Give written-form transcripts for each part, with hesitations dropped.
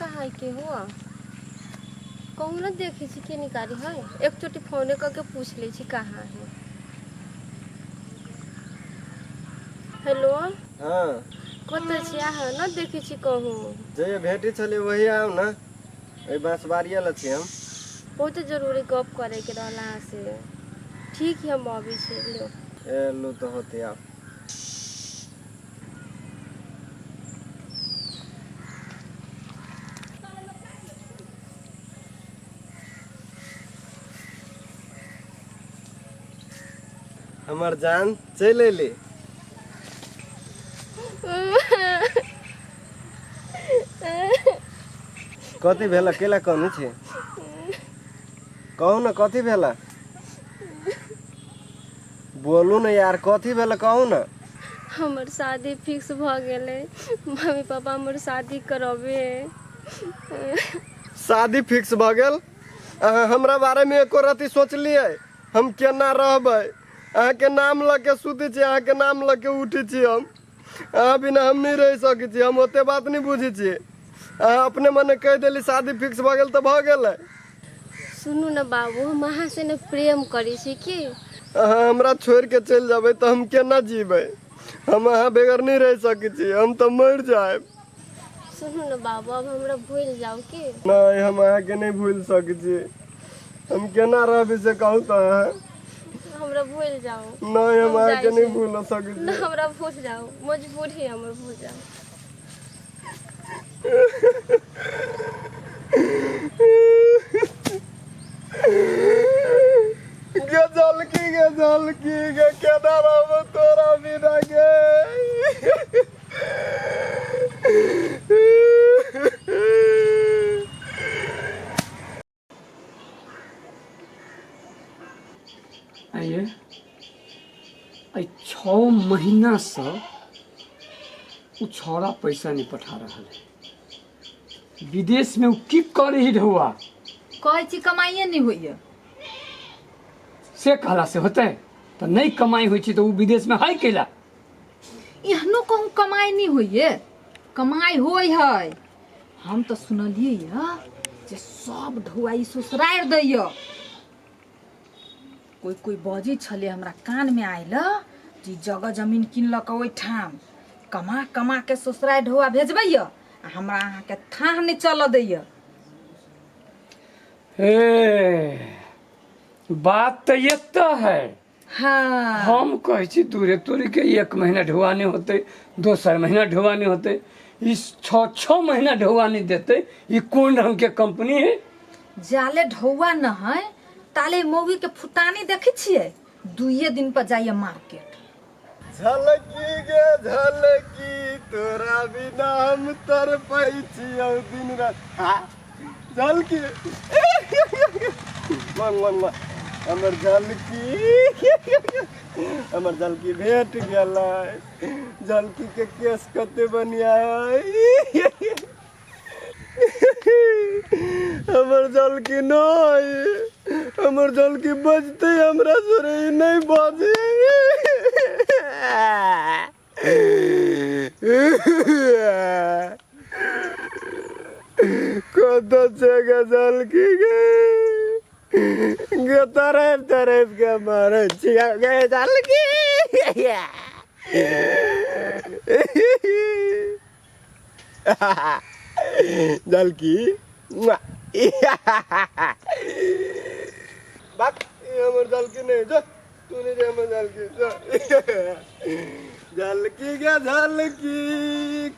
कहाँ है के हुआ कहूँ ना देखै छी के निकाली है एक चोटी फोने करके पूछ लै छी कहाँ है। हेलो। हाँ। कतऽ छी अहाँ? न देखै छी कहूँ। जहिया भेटै छलियै वही आउ ने, एहि बाँसबारिए लग छी हम। बहुते जरूरी गप करैके रहल अहाँ से। ठीक है, हम अबै छी। लियौ। ए लू तऽ होतै आब। हमर जान चलि अयली। कथी भेल? केला कहने छी? कहू ने, कथी भेल? बोलू ने यार, कथी भेल, कहू ने। हमर शादी फिक्स भऽ गेलै, मम्मी पापा हमर शादी करबे। शादी फिक्स भऽ गेल? अहाँ हमरा बारेमे एको रति सोचलियै, हम केना रहबै? अहाँके नाम लऽ के सुतै छी, अहाँके नाम लऽ के उठै छी हम। अहाँ बिना हम नहि रहि सकै छी। हम ओते बात नहि बुझै छियै। अहाँ अपने मने कहि देली शादी फिक्स भऽ गेल तऽ भऽ गेलै। सुनू ने बाबू, हम अहाँ से ने प्रेम करै छी की। अहाँ हमरा छोड़ि के चलि जेबै तऽ हम केना जीबै? हम अहाँ बगैर नहि रहि सकै छी, हम तऽ मरि जायब। सुनू ने बाबू, अब हमरा भूलि जाउ की। नहि, हम अहाँके नहि भूलि सकै छी। हम केना रहबै से कहू तऽ अहाँ। हमरा भूलि जाउ। नहि, हम हम अहाँके जाइ नहि छी। भूल सकै नहि, छी। हमरा भूलि जाउ, मजबूरी है हमर, भूलि जाउ। गे झलकी, गे झलकी, गे केना रहबो तोरा बिना गे? आइए, एहि 6 महीनासँ ओ छौड़ा पैसा नहि पठा रहल है। विदेशमे ओ की करे ही ढौआ? कहै छी कमाइए नहि होइए। से कहला से होतै? तऽ नहि कमाइ होइ छै तऽ ओ विदेशमे है कैला? एहनो कहूँ कमाइ नहि होइए? कमाइ होइ है। हम तऽ सुनलियै यऽ जे सब ढौआ ई ससुरारि दैए। कोइ कोइ बजै छलै, हमरा कानमे आयल जे ई जगह जमीन किनलक ओहिठाम कमा कमा के ससुरारि ढौआ भेजबैए आ हमरा अहाँके थाह नहि चलऽ दैए। हे, बात तऽ एतऽ है। हाँ। हम कहै छी दूरे तोरी के, एक महीना ढौआ नहि होतै, दोसर महीना ढौआ नहि होतै, ई 6 6 महीना ढौआ नहि देतै, ई कोन रंग के कंपनी है? जाले ढौआ न है ताले मौगी के फुटानी देखै छियै, दुइये दिन पर जाइए मार्केट। झलकी गे झलकी, तोरा बिना हम तड़पै छियौ दिन रात। हाँ, झलकी, मंग मंग मंग, हमर झलकी, हमर झलकी भेट गेलै। झलकी के केस कते बढ़िया है। हमर झलकी नहीं, हमर झलकी बजते हमरा जोरे ई नहीं बजे। कत छै गे झलकी गे? गे तरफ तरफ के मारै छियै गे झलकी। झलकी बाक, ई हमर झलकी नहीं, जो तू नहीं रे हमर झलकी, जो। झलकी गे झलकी,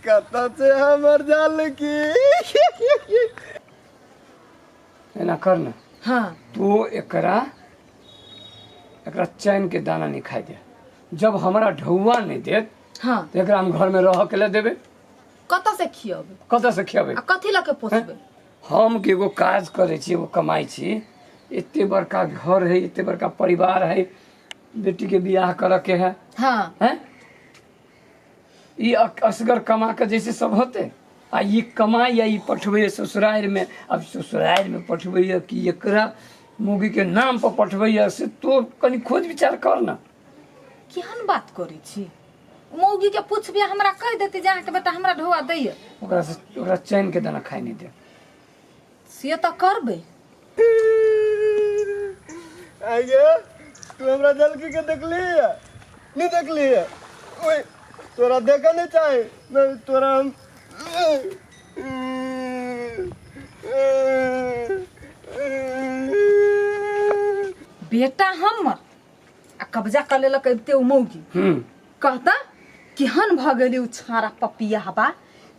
कत छै हमर झलकी? एना कर ने। हाँ। तू एकरा एकरा चैन के दाना नहीं खाइ दे। जब हमरा ढौआ नहीं देत, हाँ, तऽ एकरा हम घर में रह के ले देबै? कतऽ से खियेबै? कतऽ से खियेबै? आ कथी लऽ के पोसबै? हम के एगो काज करै छी, एगो कमाइ छी, एते बड़का घर है, एते बड़का परिवार है, बेटी के बियाह करऽ के है। हाँ। हैं, ई असगर कमा के जैसे सब होते आ ई कमाइ या ई पठबैए ससुरारिमे। आब ससुरारिमे पठबैए कि एकरा मौगी के नाम पर पठबैए, से तो कनि खोज विचार कर ना। केहन बात करै छी? मौगी के पूछबे हमरा कहि देती जे अहाँके बेटा हमरा ढौआ दैया। ओकरा से ओकरा चैन के दाना खाइ नहीं दे। से तऽ करबै। आइए तू हमरा झलकी के देखली है? नहीं देखली है? ओए तोरा देखा नहीं चाहे नहीं तोरा हम। बेटा हमर आ कब्जा कर लेलक अबिते ओ मौगी। कहता केहन भऽ गेलै उ छाड़ा पपिया हबा,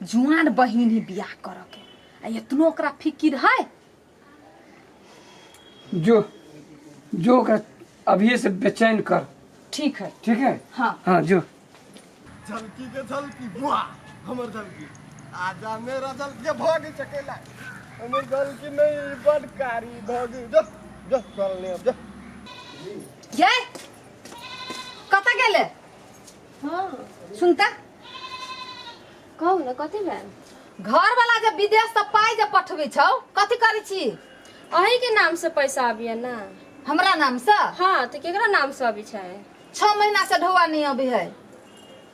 जुआन बहिन ही बियाह करऽ के आ एतनो ओकरा फिकिर है। जो जो ओकरा अभिये से बेचैन कर। ठीक है। ठीक है। हाँ। हाँ जो। झलकी के झलकी बुआ हमर झलकी आजा मेरा झलकी भाग चकेला हमर झलकी नहीं बड़ कारी भाग जो जो चल ले अब जो। ये कतऽ गेले? हाँ। सुनता कहू ने कथी भेल? घर वाला जब विदेश से पाई जब पठबै छौ कथी करै छी? अही के नाम से पैसा आबिया ना। हमरा नाम से? हाँ तो केकरा नाम से अबै छै? 6 महीना से ढौआ नहीं अबै है।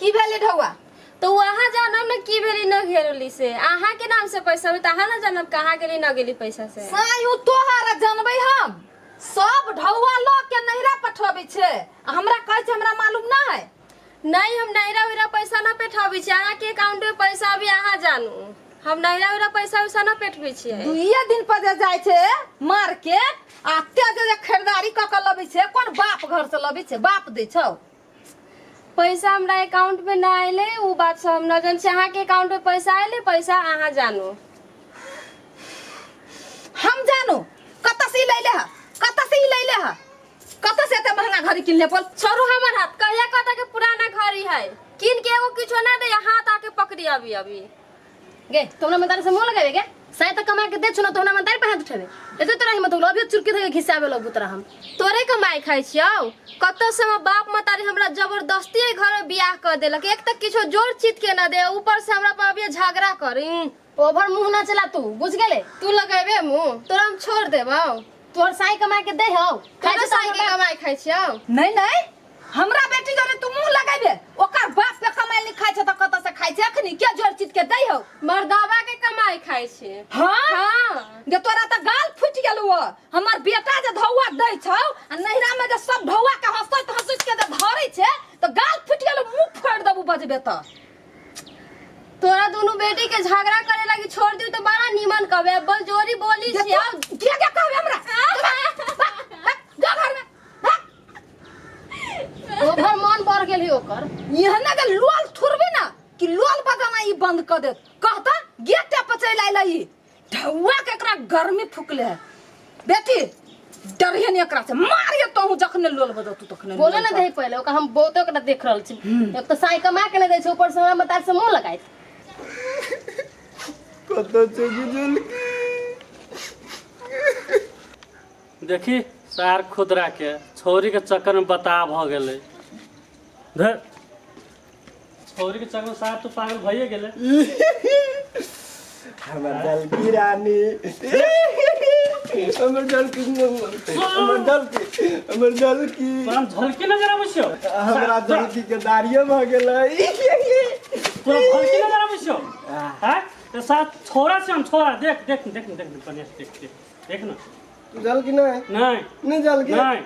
की भेलै ढौआ? तो अहाँ जानब ने की भेली न घेरली से। अहाँ के नाम से पैसा अबै तऽ अहाँ न जानब कहाँ गेली न गेली पैसा से। साई उ तोहर जानबै हम। सब ढौआ लऽ के नैहरा पठबै छै आ हमरा कहै छै हमरा मालूम ना है। नहीं हम नैहरा उहरा पैसा ना पेठाबै छियै। अहाँ के अकाउंट में पैसा अभी अहाँ जानू। हम नैहरा उहरा पैसा उसा ना पेठबै छियै। दुइये दिन पर जे जाइ छै मार्केट आ एते जे जे खरीदारी कऽ के लबै छै, कोन बाप घर से लबै छै? बाप दै छौ। पैसा हमरा अकाउंट में ना अयलै उ बात सब हम ना जानै छियै। अहाँ के अकाउंट में पैसा अयलै पैसा अहाँ जानू। हम जानू कतऽ से ई लैले है, कतऽ से ई लैले है, कतऽ से एते महंगा घड़ी किनले? बोल। छोड़ू हमर हाथ, कहिया कतऽ के पुराना घड़ी है, किन के एगो किछो ना दे, हाथ आके पकड़ी अभी अभी। गे तुमरा मतारी से मुंह लगावे गे, साय तक कमा के दे छो ना तो हमरा मतारी पर हाथ उठावे। एते तोरा हिम्मत होलो अभी चुरकी धके घिसावे लगबू तोरा हम। तोरे कमाई खाइ छियौ? कतऽ से हमर बाप मतारी हमरा जबरदस्ती एहि घर में बियाह कर देलक। एक तऽ किछो जोर चित के ना दे, ऊपर से हमरा पर अभी झगड़ा करी। ओभर मुंह ना चला तू, बुझ गेले? तू लगेबे मुंह तोरा हम छोड़ देबौ। तोहर साई कमा के दे हौ। खाइ छौ साई के कमाई खाइ छियौ? नहीं नहीं हमरा बेटी जरे तू मुंह लगाबे, ओकर बाप के कमाई नहीं खाइ छै त कतऽ से खाइ छै? अखनी के जोर चित के दै हौ? मर्दावा के कमाई खाइ छै। हाँ? हाँ। जे तोरा त गाल फुटि गेलौ हौ। हमर बेटा जे धौआ दै छौ आ नैहरा में जे सब धौआ के हंसैत हंसैत के जे धरै छै त गाल फुटि गेलौ, मुंह फोड़ि देबू बजबे त। तोरा दोनों बेटी के झगड़ा करे लगी छोड़ दियो तो बड़ा नीमन कहबे, बलजोरी बोली जे छियौ। तू के के कहबे हमरा? जा घर में। ओभर मन बढ़ गेल है ओकर। एहना जे लोल थुरबे ना कि लोल बजाना ई बंद कर देत। कहता गेटे पर चलि आयल ई ढौआ के एकरा गर्मी फुकले है। बेटी डरिहे नहीं एकरा से, मारिए तोहू जखने लोल बजतू तखने। बोले ना दे पहले ओकरा, हम बहुत ओकरा देख रहल छी। एक तो साई कमा के नहीं दै छै, ऊपर से हमरा मतार से मुंह लगाइत। कतऽ छै झलकी? देखी सार खुदरा के छौरी के चक्कर में बता भ गेलै। धर छौरी के चक्कर में सार तू पागल भइए गेलै। हमर झलकी रानी, हमर झलकी, हमर झलकी, हमर झलकी। तोरा झलकी नजर आबै छौ? हमरा झलकी के दाढ़िए भऽ गेलै। तोरा झलकी नजर आबै छौ? हैं ते सार छोरा छै हम छोरा, देख देख देख देख बढ़िया से देख देख देख ना। तू झलकी नहीं? नहीं। नहीं झलकी? नहीं।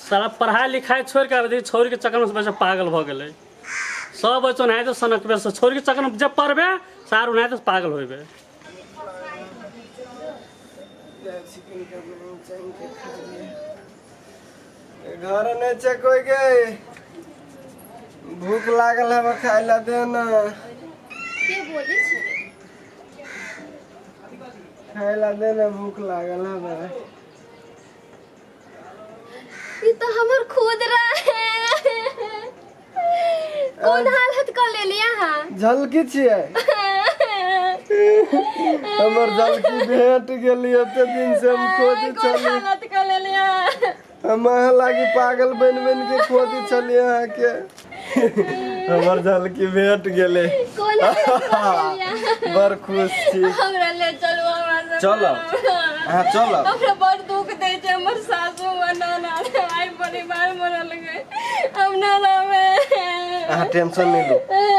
साला पढ़ाई लिखाई छोड़ के आबै छौरी के चक्कर में बच्चा पागल भ गेलै। सब बच्चा ओनाहिते तो सनकबे, छौरी के चक्कर में जब पढ़बे सार ओनाहिते तो पागल होइबे। घर नहीं छै कोई के, भूख लागल है खाय ला दे ना। के बोली छै? खाय ला दे ना, भूख लागल है। ई तो हमर खुद रहे। कोन हालत कर लेली अहाँ? झलकी छियै। हमर झलकी भेट गेली, एते दिन से हम खोजै कोन छली। हालत कर लेली अहाँ? हम अहाँ लागी पागल बनि बनि के खोजै छली अहाँके। हमर झलकी भेट गेलै। कोन हालत कर लेली अहाँ? बड़ खुश छी। हमरा ले चलू हमरा सब। चलब अहाँ, चलब। हमरा बड़ दुख दै छै हमर सासू माँ, नाना आइ बड़ परिवार मरल गए, हम ना रहबे। अहाँ टेंशन नहीं लो,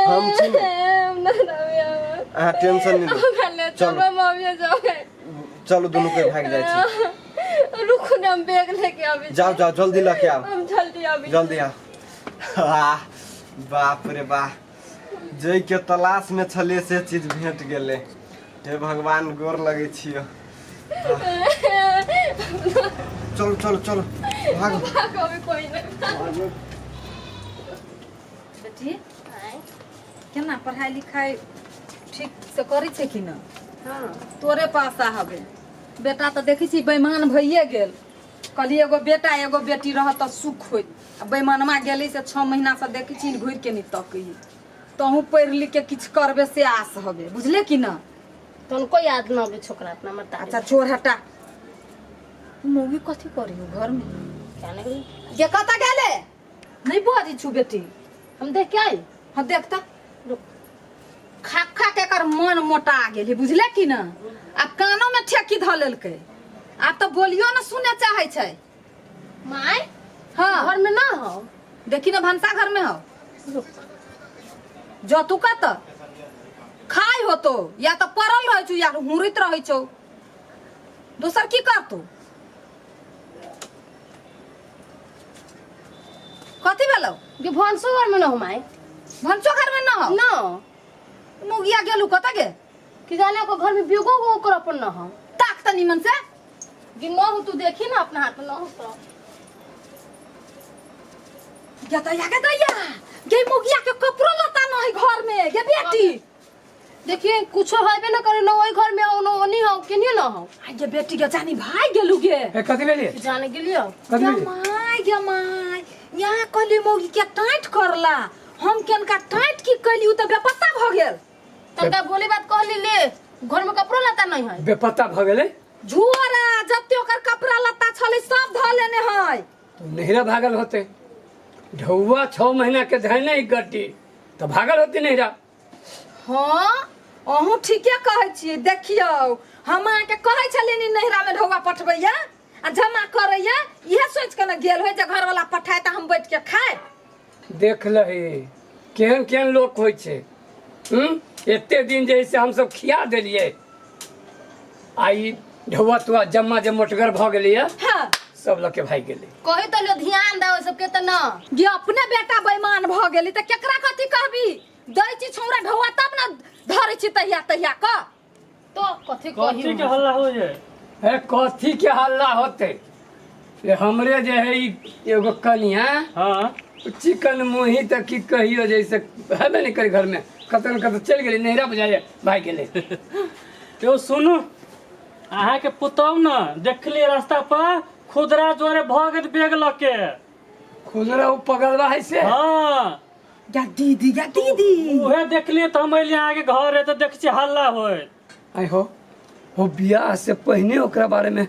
हम छी ने। हम ना रहबे हम। अहाँ टेंशन नहीं लो। हमरा ले चलो, हम अभी जाबे। चलू दुनू कोई भाग जाइ छी। रुकू ने, हम बैग लेके आबै छी। जाओ जाओ, जल्दी लऽ के आओ। हम जल्दी आबै छी। जल्दी आओ। आह, बाप रे बाह, जै के तलाश में छलियै से चीज भेट गेलै। हे भगवान, गोर लगै छियो। चलो चलो चलो, भागो। भागो, अभी कोई नहीं। बेटी, केना पढ़ाई लिखाई ठीक से करै छै कि ना? हाँ। तोरे पास हबे बेटा, तऽ देखै छी बेईमान भइए गेल। कहली एगो बेटा एगो बेटी रहत तऽ सुख होइत, आ बेईमानमा गेलै से 6 महीना से देखै छी घुरि के नहि तकै। तहूँ पढ़ि लिख के किछु करबे से आस हबे, बुझले कि ना? तनको याद न अबै छोकरा अपना मत। अच्छा छोड़, हटा। मौगी कथी करी हो घर में? क्या नहीं। ये कतऽ गेले? नहीं बजै छु बेटी। हम देख के आई। हाँ, देख तऽ। खा खा के एकर मन मोटा गेलै, बुझले कि ना? आब कानो में ठेकी धऽ लेलकै, आब तऽ बोलियो ने सुने चाहै छै। माय। हाँ। घर में ना हो। देखी ना, भनसा घर में हो। जो तू कत खाइ होतो, या तऽ पड़ल रहै छौ या हुरैत रहै छौ, दोसर की करतौ? कथी भेलौ? कि भनसो घर में ना हो माय। भनसो घर में ना हो? ना। मुगिया गेलू कतऽ गे? कि जाने, ओकर घर में बेगो गो ओकर अपन ना हो। ताक तऽ निमन से। कि न हो, तू देखी ना अपना हाथ में न हो तो। गे दैया, गे दैया, गे मुगिया के कपड़ो लत्ता न है घर में गे बेटी। देखिए, कुछो होबे न करे, न ओई घर में हो न ओनी हो, केनियो न हो। आ गे बेटी गे, जानी भाई गेलू गे। ए, कथी भेलियै? जाने गेलियो। कथी गे भेलियै? My, गे my, यहाँ कहली मौगी के टाइट करला, हम केनका टाइट की कैली, उ तऽ बेपत्ता भऽ गेल। तनका बोली बात कहली ले, घर में कपड़ो लत्ता नहीं है। बेपत्ता भऽ गेलै? झोरा जते ओकर कपड़ा लत्ता छलै सब धऽ लेने है। तो नहिरा भागल होते। ढौआ 6 महीना के धैने ई गड्डी तऽ भागल होते नहिरा। हाँ, अहूँ ठीके कहै छियै। देखियौ, हम अहाँके कहै छलियै नि नैहरामे ढौआ पठबैया आ जमा करैया, इएह सोचि कऽ ने गेल होइ जे घरवला पठाय तऽ हम बैठ के खाय। देख लही, केहन केहन लोक होइ छै। एते दिन जे है से हमसब खिया देलियै, आ ई ढौआ तुआ जम्मा जे मोटगर भऽ गेलैया। हाँ। सब लऽ के भागि गेलै। कही तो लो ध्यान दो सबके तऽ न। गे, अपने बेटा बेईमान भऽ गेली तऽ केकरा कथी कहबी? दै छी छौड़ा ढौआ तब ने धरै छी तहिया तहिया कऽ। तो कथी कही? कथी के हल्ला हो जे? हे, कथी के हल्ला होते? ये हमरे जे है ई एगो कनिया। हाँ। चिकन मुही तऽ की कहियो, जैसे हेबे नहि करी घर में, कतऽ ने कतऽ चलि गेलै नैहरा, बुझाइए भागि गेलै। यौ सुनू, अहाँके पुतहु ने देखलियै रास्ता पर खुदरा जोरे भऽ गेल बैग लऽ के। खुदरा ओ पगलवा है से? हाँ। गा दीदी, गा दीदी। उहे देखलियै तऽ हम एलियै अहाँके घर, तऽ देख छियै हल्ला होइत। आइ हो हो, बियाह से पहिने ओकरा बारेमे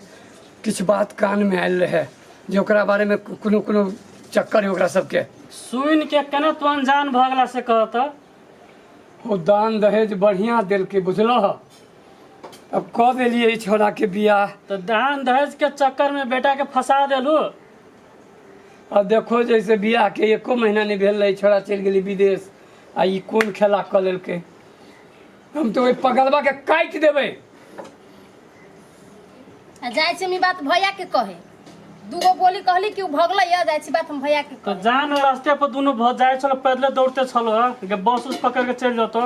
किछु बात कानमे आयल रहै जे ओकरा बारेमे कोनो कोनो चक्कर है ओकरा सबके। सुनि के केना तू अनजान भऽ गेला से कह तऽ। ओ दान दहेज बढ़िया देलकै, बुझलह? अब कऽ देलियै ई छोड़ा के बियाह। तऽ दान दहेज के चक्कर में बेटा के फंसा देलू। अब देखो, जैसे बियाह के एको महीना नहि भेल रहै, छोड़ा चलि गेली विदेश, आ ई कोन खेला कऽ लेलकै? हम तऽ ओहि पगलवा के काटि देबै। आ जाइ छी हम ई बात भैया के कहे। दूगो बोली कहली कि उ भगलै, या जाइ छी बात हम भैया के तऽ कहे। जान रास्ते पर दुनू भऽ जाइ छलो, पैदले दौड़ते छलो के बस उस पकड़ के चलि जतो।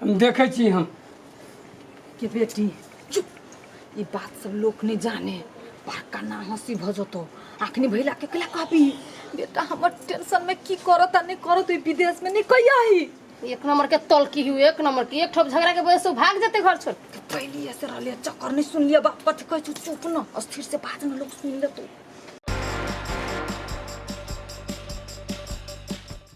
हम देखै छी हम। के बेटी, चुप, ई बात सब लोक नहीं जाने, बड़का ना हंसी भऽ जतो। अखनी भैला के केला कहबी? बेटा हमर टेंशन में की करत आ नहीं करत ई विदेश में, नहीं कहिया। एक नंबर के तलकी हुई, एक नंबर के। एक ठोप झगड़ा के वजह से उ भाग जेते घर छोड़ के। पहली ऐसे रहले चक्कर नहीं सुन लिया बाप कथी कहै छौ। चुप न, अस्थिर से बात न, लोग सुन लेतो।